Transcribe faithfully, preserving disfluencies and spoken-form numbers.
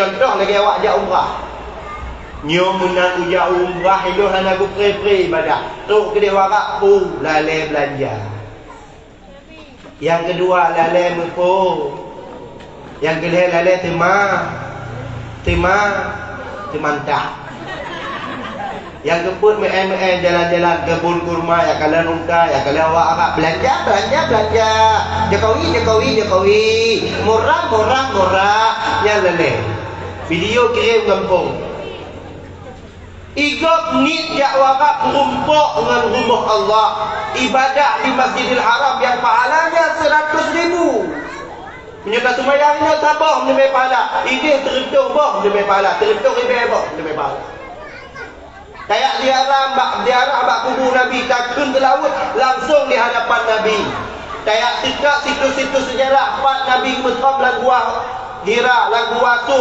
Contoh lagèe awak jak umrah. Nyoe meunan kujak umrah, ilôn hana kupré-pré ibadah. Trok keudéh warak, pu, lalè beulanja. Nyang keudua, lalè meupo. Nyang keulhèe, lalè teuma, teuma, teumantah. Nyang keupeuet, meu'èn-meu'èn, jalan-jalan, keubon kurma, nyang kalon unta, nyang kalon awak Arab, beulanja, beulanja, beulanja. Jokowi, Jokowi, Jokowi. Murah, murah, murah. Nyan lalè. Video kirém gampông. Igob niet jak warak meurumpok ngon rumoh Allah, ibadah di Masjidil Haram nyang pahalanya seuratus ribu. Meunyoe taseumayang nyoe saboh meuleubèh pahala, idéh teureutôh boh meuleubèh pahala, teureutôh ribèe boh meuleubèh pahala. Tajak ziarah bak, ziarah bak kubu Nabi, takheun seulaweuet langsong di hadapan Nabi. Tajak teuka situs-situs seujarah pat Nabi meusom lam Gua Hira, lam Gua Sur.